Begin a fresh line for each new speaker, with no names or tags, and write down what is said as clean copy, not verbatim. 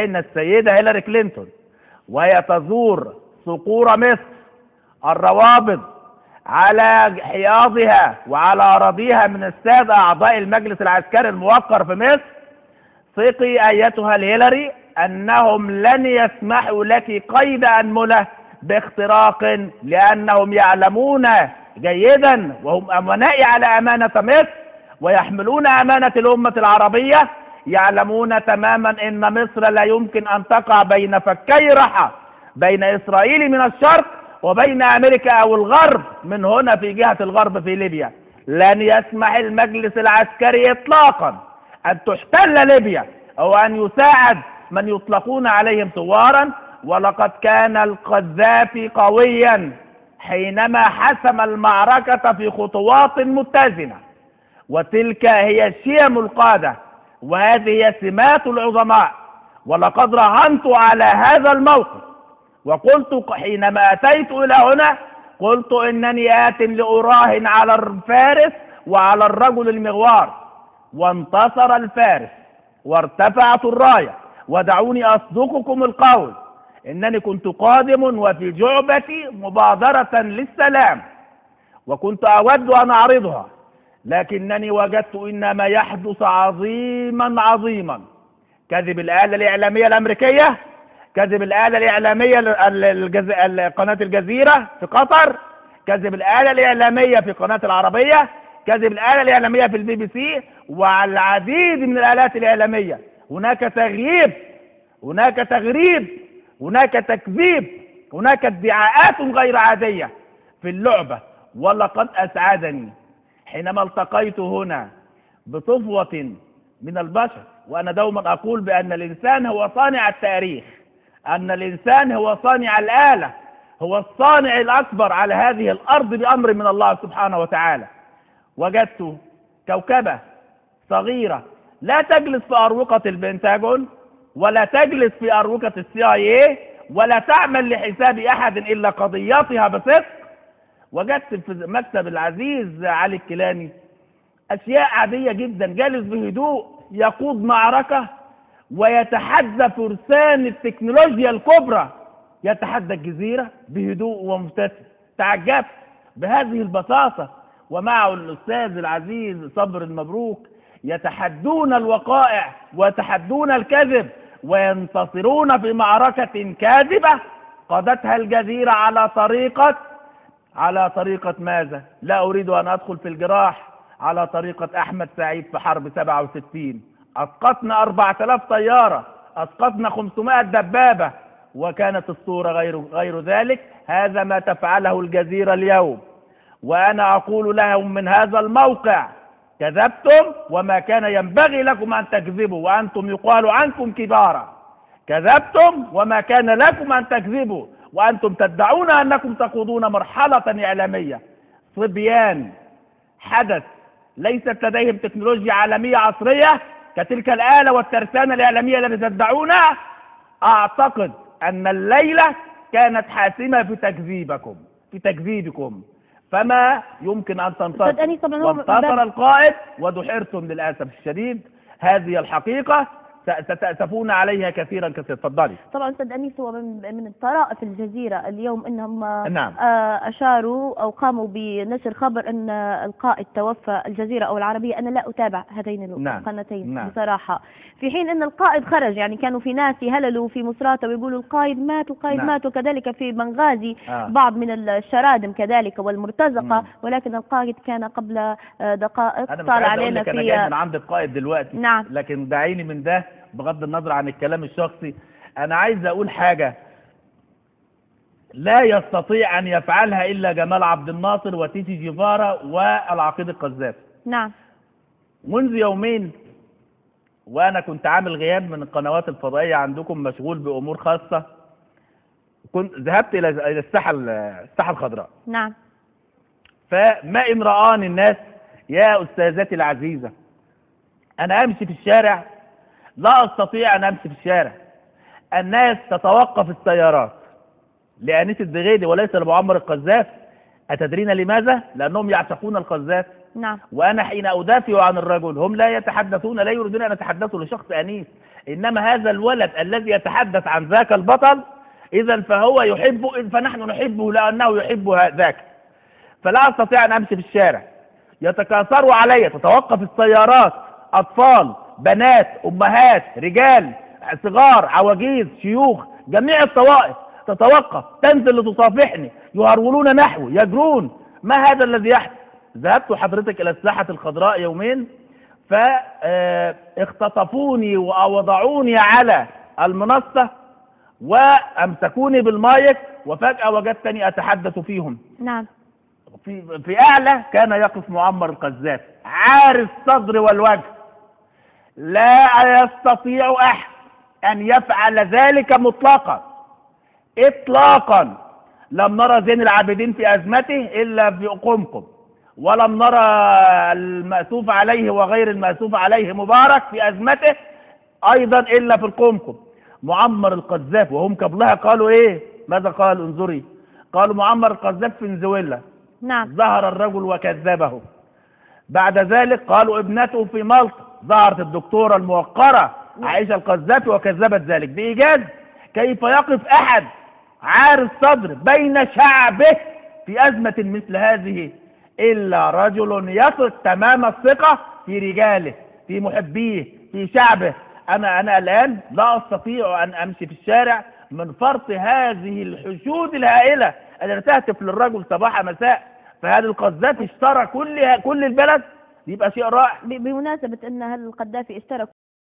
إن السيدة هيلاري كلينتون وهي تزور صقور مصر الروابض على حياضها وعلى أراضيها من السادة أعضاء المجلس العسكري الموقر في مصر، ثقي أيتها الهيلاري أنهم لن يسمحوا لك قيد أنملة باختراق، لأنهم يعلمون جيدا وهم أمناء على أمانة مصر ويحملون أمانة الأمة العربية، يعلمون تماما أن مصر لا يمكن أن تقع بين فكي رحى بين إسرائيل من الشرق وبين أمريكا أو الغرب من هنا في جهة الغرب في ليبيا. لن يسمح المجلس العسكري إطلاقا أن تحتل ليبيا أو أن يساعد من يطلقون عليهم ثوارا. ولقد كان القذافي قويا حينما حسم المعركة في خطوات متزنة، وتلك هي شيم القادة وهذه هي سمات العظماء. ولقد راهنت على هذا الموقف وقلت حينما أتيت إلى هنا، قلت إنني آت لأراهن على الفارس وعلى الرجل المغوار، وانتصر الفارس وارتفعت الراية. ودعوني أصدقكم القول إنني كنت قادم وفي جعبتي مبادرة للسلام وكنت أود أن أعرضها، لكنني وجدت إن ما يحدث عظيما عظيما. كذب الآلة الإعلامية الأمريكية، كذب الآلة الإعلامية قناة الجزيرة في قطر، كذب الآلة الإعلامية في قناة العربية، كذب الآلة الإعلامية في البي بي سي وعلى العديد من الآلات الإعلامية. هناك تغييب، هناك تغريب، هناك تكذيب، هناك ادعاءات غير عادية في اللعبة. ولقد أسعدني حينما التقيت هنا بصفوة من البشر، وأنا دوما أقول بأن الإنسان هو صانع التاريخ، أن الإنسان هو صانع الآلة، هو الصانع الأكبر على هذه الأرض بأمر من الله سبحانه وتعالى. وجدت كوكبة صغيرة لا تجلس في أروقة البنتاجون ولا تجلس في أروقة CIA ولا تعمل لحساب أحد إلا قضياتها بصدق. وجدت في مكتب العزيز علي الكيلاني أشياء عادية جدا، جالس بهدوء يقود معركة ويتحدى فرسان التكنولوجيا الكبرى، يتحدى الجزيرة بهدوء ومبتسم. تعجبت بهذه البساطة. ومعه الأستاذ العزيز صبر المبروك يتحدون الوقائع ويتحدون الكذب وينتصرون في معركة كاذبة قادتها الجزيرة على طريقة ماذا؟ لا أريد أن أدخل في الجراح. على طريقة أحمد سعيد في حرب 67 أسقطنا 4000 طيارة، أسقطنا 500 دبابة، وكانت الصورة غير ذلك. هذا ما تفعله الجزيرة اليوم، وأنا أقول لهم من هذا الموقع كذبتم وما كان ينبغي لكم أن تكذبوا وأنتم يقال عنكم كبارا. كذبتم وما كان لكم أن تكذبوا وأنتم تدعون أنكم تخوضون مرحلة إعلامية. صبيان حدث ليست لديهم تكنولوجيا عالمية عصرية كتلك الآلة والترسانة الإعلامية التي تدعونها. أعتقد أن الليلة كانت حاسمة في تكذيبكم، فما يمكن أن تنتصر. وانتصر القائد ودحرتم للأسف الشديد. هذه الحقيقة ستأسفون عليها كثيرا. تفضلي.
طبعا أستاذ أنيس، هو من الطرائف الجزيرة اليوم أنهم
نعم.
أشاروا أو قاموا بنشر خبر أن القائد توفى. الجزيرة أو العربية، أنا لا أتابع هذين القناتين
نعم.
بصراحة، في حين أن القائد خرج. يعني كانوا في ناس يهللوا في مصراتة ويقولوا القائد مات، القائد
نعم.
مات، وكذلك في بنغازي بعض من الشرادم كذلك والمرتزقة. ولكن القائد كان قبل دقائق طال علينا في.
أنا جاي من عند القائد دلوقتي.
نعم.
لكن دعيني من ده بغض النظر عن الكلام الشخصي. أنا عايز أقول حاجة لا يستطيع أن يفعلها إلا جمال عبد الناصر وتيتي جيفارا والعقيد القذافي.
نعم.
منذ يومين وأنا كنت عامل غياب من القنوات الفضائية عندكم، مشغول بأمور خاصة، كنت ذهبت إلى الساحة الخضراء.
نعم.
فما إن رآني الناس يا أستاذتي العزيزة، أنا أمشي في الشارع لا أستطيع أن أمشي في الشارع. الناس تتوقف السيارات لأنيس الدغيدي وليس لمعمر القذافي. أتدرين لماذا؟ لأنهم يعشقون القذافي.
نعم.
وأنا حين أدافع عن الرجل هم لا يتحدثون، لا يريدون أن يتحدثوا لشخص أنيس، إنما هذا الولد الذي يتحدث عن ذاك البطل إذا فهو يحبه، فنحن نحبه لأنه يحب ذاك. فلا أستطيع أن أمشي في الشارع، يتكاثروا علي، تتوقف السيارات، أطفال، بنات، أمهات، رجال، صغار، عواجيز، شيوخ، جميع الطوائف تتوقف، تنزل لتصافحني، يهرولون نحوي، يجرون. ما هذا الذي يحدث؟ ذهبت حضرتك إلى الساحة الخضراء يومين فاختطفوني ووضعوني على المنصة وأمسكوني بالمايك، وفجأة وجدتني أتحدث فيهم.
نعم.
في أعلى كان يقف معمر القذافي عاري الصدر والوجه، لا يستطيع أحد أن يفعل ذلك مطلقا إطلاقا. لم نرى زين العابدين في أزمته إلا في قمقم، ولم نرى المأسوف عليه وغير المأسوف عليه مبارك في أزمته أيضا إلا في القمقم. معمر القذافي وهم قبلها قالوا إيه؟ ماذا قال؟ انظري، قالوا معمر القذافي في فنزويلا.
نعم.
ظهر الرجل وكذبه. بعد ذلك قالوا ابنته في مالطا، ظهرت الدكتورة الموقرة عائشة القذافي وكذبت ذلك بإيجاز. كيف يقف أحد عار الصدر بين شعبه في أزمة مثل هذه إلا رجل يثق تمام الثقة في رجاله، في محبيه، في شعبه. أنا الآن لا أستطيع أن أمشي في الشارع من فرط هذه الحشود الهائلة التي تهتف للرجل صباح مساء. فهذا القذافي اشترى كل البلد، يبقى شيء رائع.
بمناسبة أن هل القذافي اشترى